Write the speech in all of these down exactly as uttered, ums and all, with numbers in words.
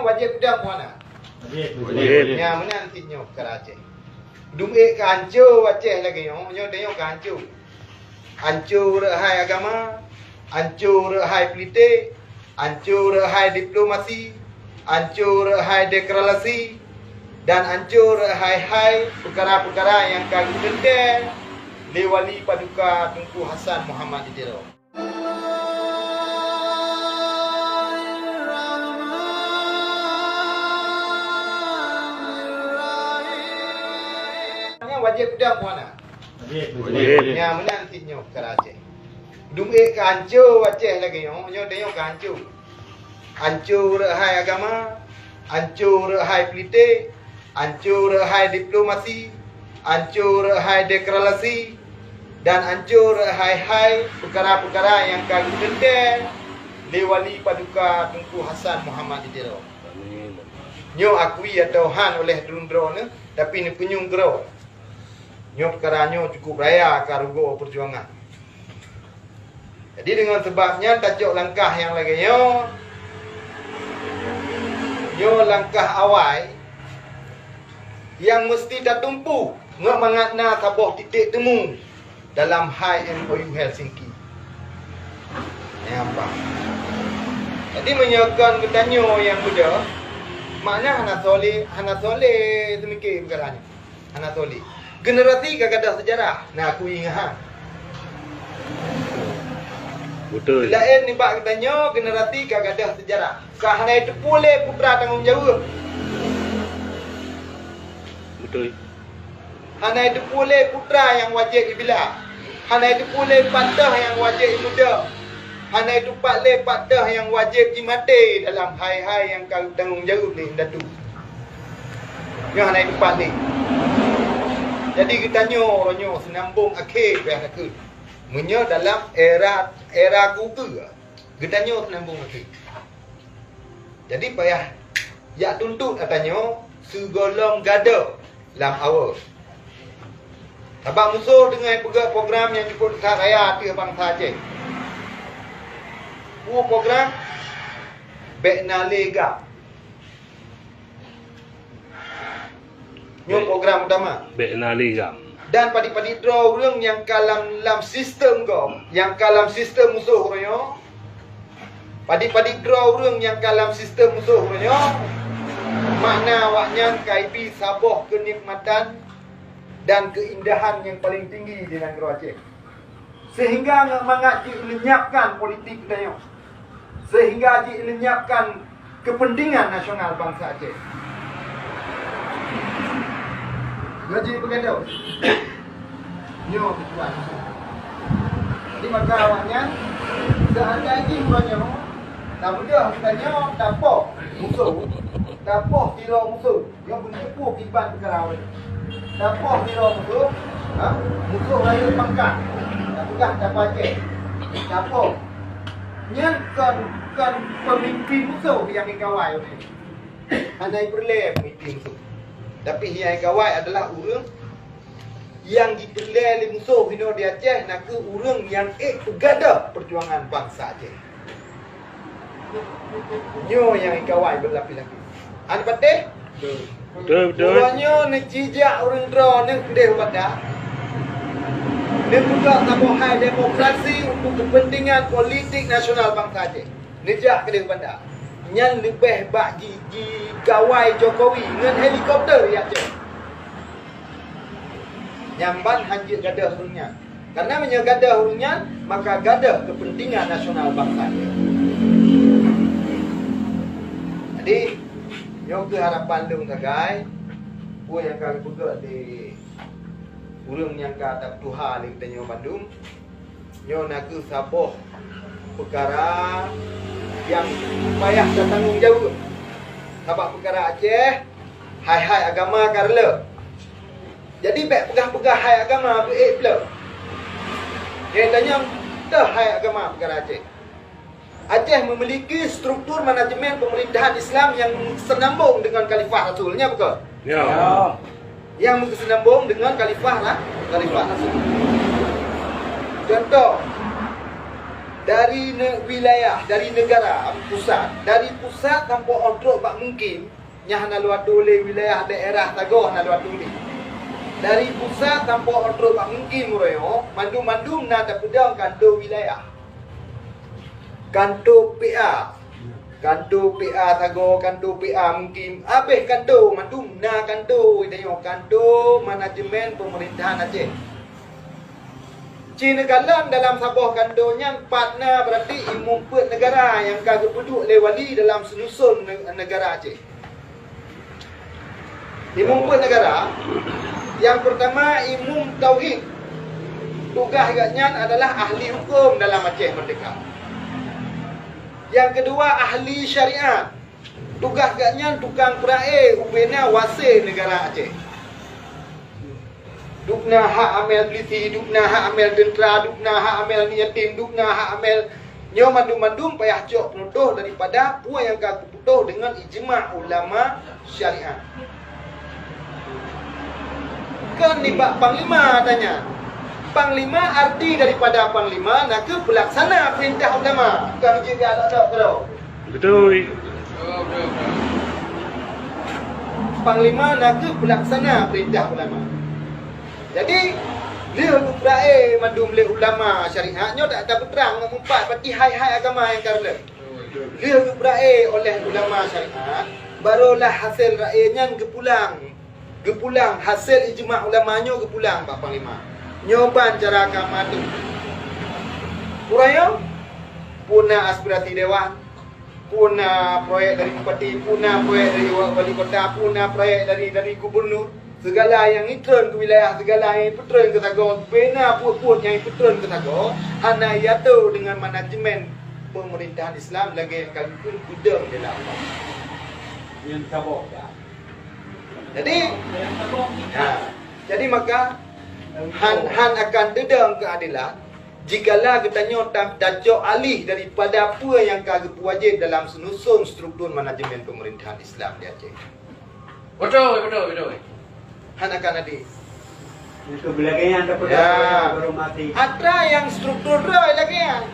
Wajéb udang puana. Wajéb. Nyan meunan cit nyoe peukara Aceh. Dum ék ka hanco Aceh lagée nyoe, nyoe tanyoe ka hanco. Hanco rot hai agama, hanco rot hai politik, hanco rot hai diplomasi, hanco rot hai deklarasi, dan hanco rot hai-hai peukara-peukara nyang ka geuteuntée lé Wali Paduka Teungku Hasan Muhammad di Tiro. Nyan wajéb udang puana. Wajéb. Nyan meunan cit nyoe peukara Aceh. Dum ék ka hanco Aceh lagée nyoe, nyoe tanyoe ka hanco. Hanco rot hai agama, hanco rot hai politik, hanco rot hai diplomasi, hanco rot hai deklarasi, dan hanco rot hai-hai peukara-peukara nyang ka geuteuntée lé Wali Paduka Teungku Hasan Muhammad di Tiro. Nyoe akui atawa han oleh droeneuh, tapi neupeunyueng keudroe. Nyoe peukara nyoe cukup raya ka rugoe peujuangan. Jadi deungon sabab nyan tacok langkah nyang lagée nyoe, nyoe langkah awai nyang meuseuti tatumpu ngon mangat na saboh titik temu dalam hai M O U Helsinki. Nyang ba. Jadi meunyoe kon geutanyoe nyang beudôh, makna hana soleh, hana soleh teumike peukara nyoe. Hana soleh. Generasi ka gadôh seujarah, na aku ingat ha. Beutôi. Laén nibak geutanyoe generasi ka gadôh seujarah. Ka hana jiteupeue lé putra tanggong jaweueb. Beutôi. Hana jiteupeue lé putra nyang wajéb jibila. Hana jiteupeue lé pat teuh nyang wajéb jimeudeuh. Hana jiteupeue lé pat teuh nyang wajéb jimaté dalam hai-hai nyang ka tanggong jaweueb lé indatu. Nyoe hana jiteupeue lé. Jadi geutanyoe uroe nyoe seunambong akhé payah takheun. Meunyoe dalam era, era Google, geutanyoe seunambong akhé. Jadi payah jak tuntot ata nyoe sigohlom gadôh lam awe. Sabab musoh teungoh peugah program nyang cukup that raya ateueh bansa Aceh. Peue program? Bék na lé gam. Nyoe program utama. Bék na lé gam. Dan padit-padit droe ureuëng nyang ka lam, lam sistem gob, nyang ka lam sistem musoh uroe nyoe, padit-padit droe ureuëng nyang ka lam sistem musoh uroe nyoe, makna awaknyan ka ibi saboh keunikmatan dan keuindahan nyang paleng tinggi di nanggroe Aceh. Sehingga ngon mangat jih lenyapkan politik geutanyoe. Sehingga jih lenyapkan kepentingan nasional bansa Aceh. Nyoe jih peugadôh. Nyoe ketuan. Jadi maka awaknyan seandai jih uroe nyoe, tamudah geutanyoe tapoh musoh, tapoh sidroe musoh. Nyoe beuneuteupeu kiban peukara ulée. Tapoh sidroe musoh, ha? Musoh rayeuk pangkat. Tapeugah tapacéh. Tapoh. Nyan kon, kon peumimpin musoh nyang ikawai ulée. Hana ipeureulée peumimpin musoh. Tapi nyang ikawai adalah ureuëng nyang jipeureulée lé musoh inoe di Aceh, na kheueh ureuëng nyang ék peugadôh peujuangan bansa Aceh. Nyoe nyang ikawai beulapis-lapis. Hana patéh? Beutôi, beutôi. Uroe nyoe neucijak ureuëng droe neuh keudeh u Banda. Neupeugah saboh hai demokrasi untuk kepentingan politik nasional bansa Aceh. Neujak keudeh u Banda. Nyan leubeh bak ji, jigawai Jokowi ngon helikopter jak jok. Nyan ban hanjeuet gadôh ureuëng nyan. Karena meunyoe gadôh ureuëng nyan, maka gadôh kepentingan nasional bansa. Jadi, nyoe keuh harapan lôn sagai, peue nyang ka geupeugah lé ureuëng nyang ka tapeutuha lé geutanyoe bandum, nyoe na kheueh saboh peukara nyang payah tatanggong jaweueb. Sabab peukara Aceh, hai-hai agama ka reuloh. Jadi bék peugah-peugah hai agama beuék pleuh. Nyang tanyong toh hai agama peukara Aceh. Aceh memiliki struktur manajemen pemerintahan Islam yang senambung dengan Khalifah Rasul, nya betul? Ya. Yang senambung dengan Khalifah lah, Khalifah Rasul. Contoh, Dari ne-, wilayah, dari negara pusat, dari pusat sampoe 'oh trok bak mukim, nyan hana lôn atô lé, wilayah daerah sagoe hana lôn atô lé. Dari pusat sampoe 'oh trok bak mukim uroe nyoe, mandum-mandum na tapeudong kantô wilayah. Kantô P A. Kantô P A sagoe, kantô P A mukim. Abéh kantô, mandum na kantô, tanyoe kantô manajemen pemerintahan Aceh. Ci neukalon dalam saboh kantô nyan pat na, berarti imeum peuet negara nyang ka geupeuduek lé wali dalam seunuson ne-, negara Aceh. Imeum peuet negara, nyang peurtama imeum tauhid. Tugaih gobnyan adalah ahli huköm dalam Aceh Merdeka. Nyang keudua ahli syariat. Tugaih gobnyan tukang peurae ubena wase negara Aceh. Dubna hak amel pulisi, dubna hak amel teuntra, dubna hak amel yatim, dubna hak amel, nyoe mandum-mandum payah cok peunutôh daripada peue nyang ka geuputôh deungon ijma ulama syariat. Kon nibak panglima tanya. Panglima, arti daripada panglima nakeuh peulaksana peurintah ulama. Kon jeuet jak lok-lok keudroe. Beutôi. Panglima nakeuh peulaksana peurintah ulama. Jadi, lheueh geupeureulée mandum lé ulama syariat nyoe, dak tapeutrang ngon meupat bak hai-hai agama nyang ka reuloh. Lheueh geupeureulée oleh ulama syariat, barolah hasé reulée nyan geupulang. Geupulang, hasé ijma ulama nyoe geupulang bak panglima. Nyoe ban cara ka maté. Uroe nyoe, peue na aspirasi dewan, peue na proyek dari bupati, peue na proyek dari wa-, wali kota, peue na proyek dari, dari gubernur. Segala nyang itreun keu wilayah, segala nyang ipeutreun keu sagoe, bubena buet-buet nyang ipeutreun keu sagoe, hana iatô deungon manajemen pemerintahan Islam lagée nyang ka geukheun peudong di dalam. Nyang saboh dah. Jadi, ha, jadi maka han, han akan teudong keuadelan jikalau geutanyoe ta-, tacok alih daripada peue nyang ka geupeuwajéb dalam seunuson struktur manajemen pemerintahan Islam di Aceh. Beutôi, beutôi, beutôi. Han akan adé. Itu lagée nyan dapat. Ya. Baru mati. Atra nyang struktur droe lagée nyan.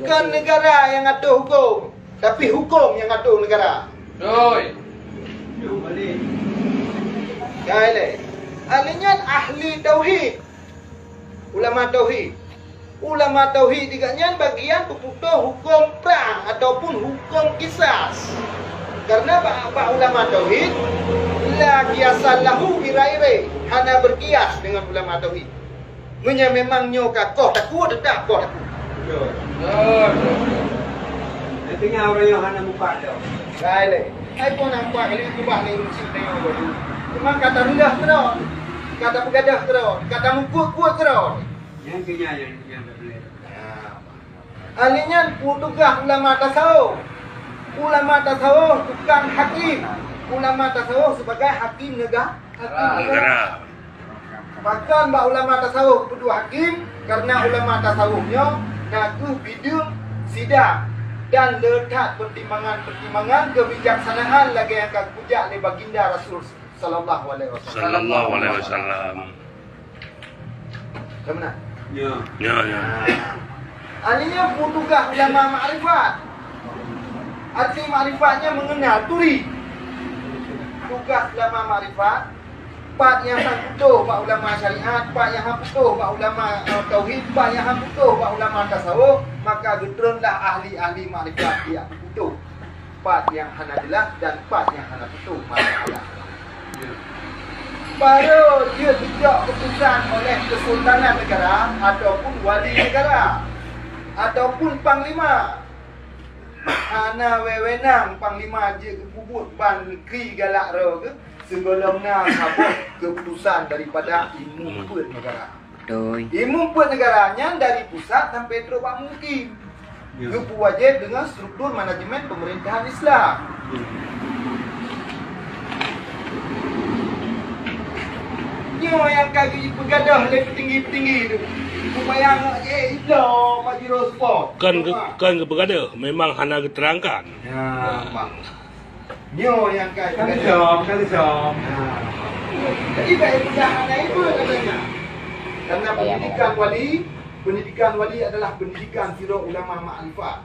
Kon negara nyang atur huköm, tapi huköm nyang atur negara. Beutôi. Kai lé. Ahli nyan ahli tauhid. Ulama tauhid. Ulama tauhid di gobnyan bagian peuputôh huköm prang ataupun huköm kisas. Karena bak, bak ulama tauhid, la qiyasa lahu bi ghairi, hana berkias dengan ulama tauhid. Meunyoe memang nyoe ka koh takue, teutap koh takue. Betul. Betul, betul. Artinya orang yang hana muka dia. Baik lé. Hai pun nampak kali kubah ni urusi tengok dulu. Memang kata rendah keudroe. Kata peugadah keudroe. Kata mukut-kut keudroe. Yang kena yang, yang tak boleh. Ya. Ahli nyan peue tugaih ulama tasawuf. Ulama tasawuf tukang hakim. Ulama tasawuf sebagai hakim nega-, hakim negara. Negara. Pakon bak ulama tasawuf geupeudua hakim, karena ulama tasawuf nyoe na kheueh bideueng sidang dan le that pertimbangan-pertimbangan kebijaksanaan lagée nyang ka geujak lé Baginda Rasul sallallahu alaihi wasallam. Sallallahu alaihi wasallam. Ka meunan? Ya. Ya, ya. Nah. Ahli nyan peue tugaih ulama makrifat. Arti makrifat nyan mengenal, turi. Tugaih ulama makrifat, pat nyang han putôh bak ulama syariat, pat nyang han putôh bak ulama, eh, tauhid, pat nyang han putôh bak ulama tasawuf, maka geutreunlah ahli-ahli makrifat nyang putôh. Pat nyang hana jeulaih dan pat nyang hana putôh masalah. Baru jeuet geujok keuputusan oleh Kesultanan Negara ataupun Wali Negara ataupun Panglima. Hana wewenang Panglima jeuet geupeubuet ban neugri galak droe geuh sigohlom na saboh keuputusan daripada imeum peuet negara. Beutôi. Imeum peuet negara nyan dari pusat sampai trok bak mukim. Ya. Geupeuwajéb deungon struktur manajemen pemerintahan Islam. Ya. Nyoe nyang ka geupeugadôh lé peutinggi-peutinggi tu. Supaya ngok jih ibloe majlis sport. Kan ge-, kan geupeugadôh, memang hana geuterangkan. Ya, bang. Nyoe nyang ka Kali som, kali som. Ha. Jadi, bak ibadah anak ibu katanya. Karena pendidikan wali, Pendidikan wali adalah pendidikan sidroe ulama makrifat.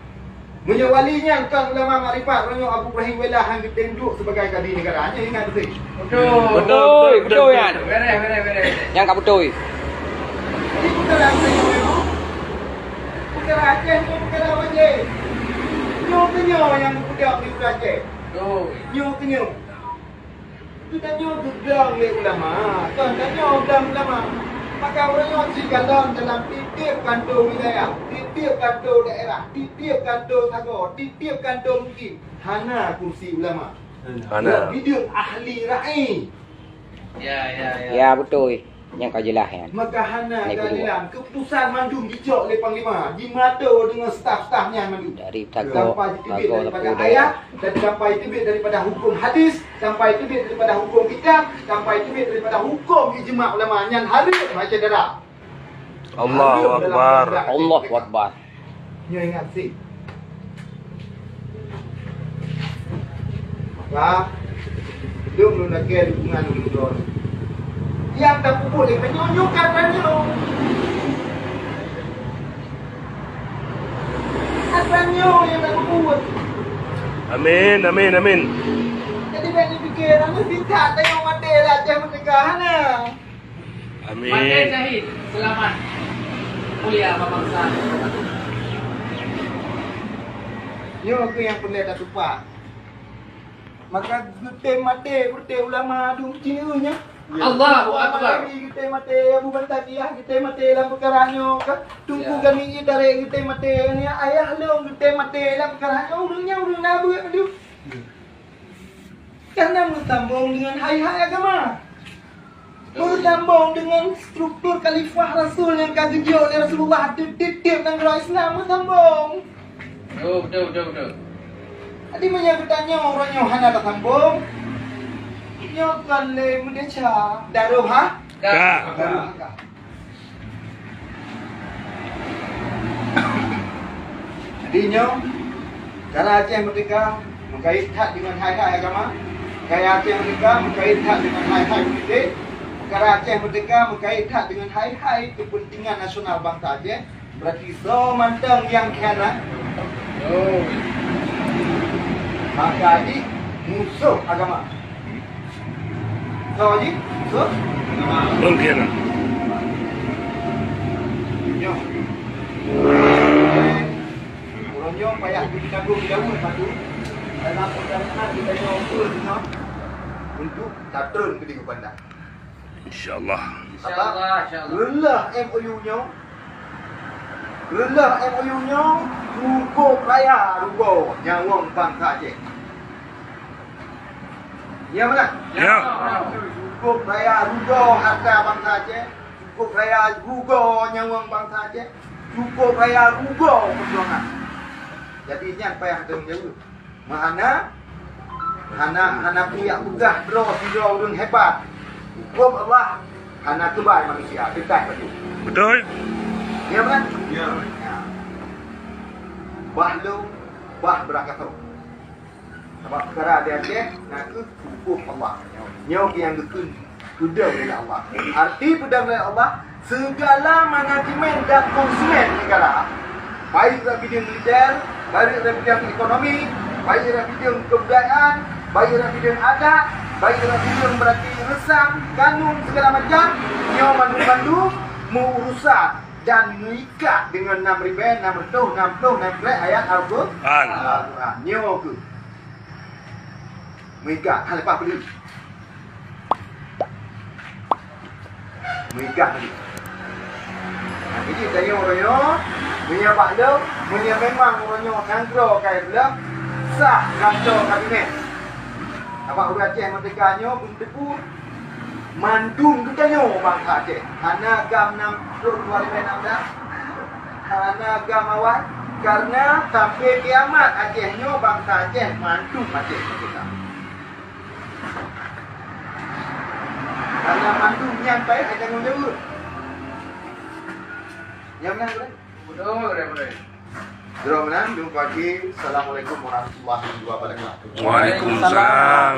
Meunyoe wali nyan kon ulama makrifat, meunyoe Abu Ibrahim Welah han geutem duek sibagai kadi negara, nyan ingat beutôi. Beutôi, beutôi nyan. Beres, beres, beres. Nyan ka beutôi. Jadi, peukara Aceh nyoe, peukara Aceh nyoe peukara wajéb. Nyoe keuh nyoe nyang geupeudong di Aceh. Beutôi. Nyoe keuh nyoe. Geutanyoe geuglong lé ulama, kon tanyoe glong ulama. Maka ureueng nyoe sikalon dalam tieb-tieb kantô wilayah, tieb-tieb kantô daerah, tieb-tieb kantô sagoe, tieb-tieb kantô mukim, hana kursi ulama. Hana. Bideueng ahli ra'i. Ya, ya, ya. Ya, beutôi. Nyang ka jeulaih nyan. Maka hana keadilan. Keputusan mandum jicok lé panglima, jimato deungon staf-staf nyan mandum. Dari Tago, sampai jiteubiet Tago, daripada Tago, ayat, dan sampai teubiet daripada hukum hadis, sampai teubiet daripada hukum kitab, sampai teubiet daripada hukum ijma ulama nyan hareuem hai syedara. Allahu Akbar. Allahu Akbar. Nyoe ingat sit. Maka, lôn lôn lakée dukungan ulôn droe. Nyang tapeubuet lé tanyoe nyoe ka tanyoe. Ka tanyoe nyang tapeubuet. Amin, amin, amin. Jadi, bèk neupike, nyoe singkat tanyoe maté lé Aceh Merdeka hana. Amin. Maté syahid, seulamat. Mulia bak bansa. Nyoe keuh nyang peureulèe tatupat. Maka geutem maté, geutem ulama dum cineue nyan. Allahu Akbar. Geutem maté, Abu Bantariah geutem maté lam peukara nyoe ka. Teungku Gani Itarek geutem maté, ayah lôn geutem maté lam peukara nyoe, ureueng nyan ureueng na beuet dum. Karena meusambong deungon hai-hai agama. Meusambong deungon struktur khalifah rasul nyang ka geujok lé Rasulullah ateueh tieb-tieb nanggroe Islam meusambong. Betul, betul, betul, betul. Jadi, meunyoe geutanyoe uroe nyoe hana tasambong, nyoe kon lé meudesya, daroh ha? Ka. Daroh ha ka. Jadi nyoe, cara Aceh Merdeka meukait that deungon hai-hai agama, cara Aceh Merdeka meukait that deungon hai-hai politik, cara Aceh Merdeka meukait that deungon hai-hai keupeuntingan nasional bansa Aceh, berarti soe mantong nyang khianat, maka jih musoh agama. Soe jih? Soe? Pengkhianat. Nyoe. Uroe nyoe payah geutanggong di daun batu. Dalam perjalanan kita nyoe pun nyoe untuk tatreun ke di Banda. Insya Allah. Apa? Insya Allah, insya Allah. Reulah M O U nyoe. Reulah M O U nyoe cukup raya rugoe nyawöng bansa Aceh. Ya, beuna? Ya. Cukup raya rugoe harta bansa Aceh, cukup raya rugoe nyawöng bansa Aceh, cukup raya rugoe peujuangan. Jadi, nyan payah tanggung jaweueb. Meuhana, hana, hana kuyak peugah droe sidroe ureueng hebat. Huköm Allah hana keubai manusia, teuntang bacut. Beutôi. Ya, bukan? Ya. Ya. Bah lôn, bah beurakasoe. Sabab peukara di Aceh na kheueh huköm Allah. Nyoe nyang geukheun peudong lé Allah. Arti peudong lé Allah, segala manajemen dan konsumen negara, baik dalam bidang militer, baik dalam bidang ekonomi, baik dalam bidang kebudayaan, baik dalam bidang adat, baik dalam bidang berarti reusam, kanun, segala macam, nyoe mandum-mandum meu-urusan dan meuikat deungon nam ribèe nam reutôh nam ploh nam peuet ayat Al-Qur'an. Al-Qur'an. Nyoe kheueh. Meuikat, hana leupah peue. Meuikat lé. Nah, jadi tanyoe uroe nyoe, meunyoe bak lôn, meunyoe memang uroe nyoe nanggroe ka lheueh sah gantoe kabinet. Sabab ureueng Aceh merdeka nyoe beuteupeue mandum geutanyoe bansa Aceh. Hana gam nam ploh dua ribèe nam blah. Hana gam awai, karena sampai kiamat Aceh nyoe bansa Aceh mandum Aceh merdeka. Karena mandum nyan payah tanggung jaweueb. Nyang meunan, Gurèe? Betul, Gurèe, betul. Droe meunan, jumpa lagi. Assalamualaikum warahmatullahi wabarakatuh. Waalaikumsalam.